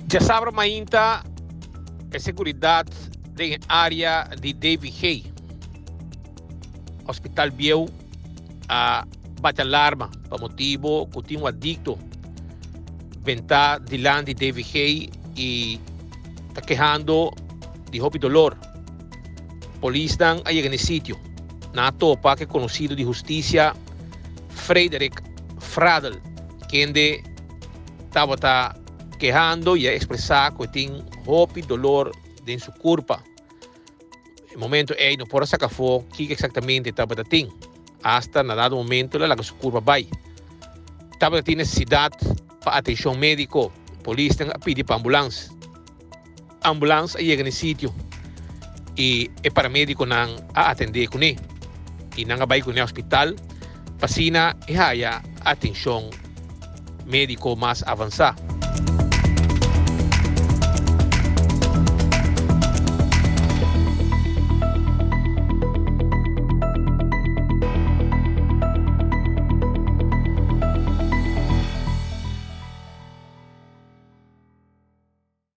Djasabra mainta e seguridat den e área di DVG, Hospital Bieu, a bati alarma pa motibo ku tin un adikto bentá dilanti DVG i ta kehando di hopi dolor. Polisnan a yega na e sitio. Nan a topa ku e konosido di hustisia Frederik Fradel, kende tabata kehando y a expresa cu e tin hopi dolor den su curpa. E momento ey no por a saca afo kico exactamente tabata tin. Hasta na dado momento el a laga su curpa bay. Tabata tin necesidad pa atencion medico. Polisnan a pidi pa ambulans. Ambulans a yega na e sitio y e paramediconan a atende cune y nan a bay cune hospital pa asina e haya atencion medico mas avansa.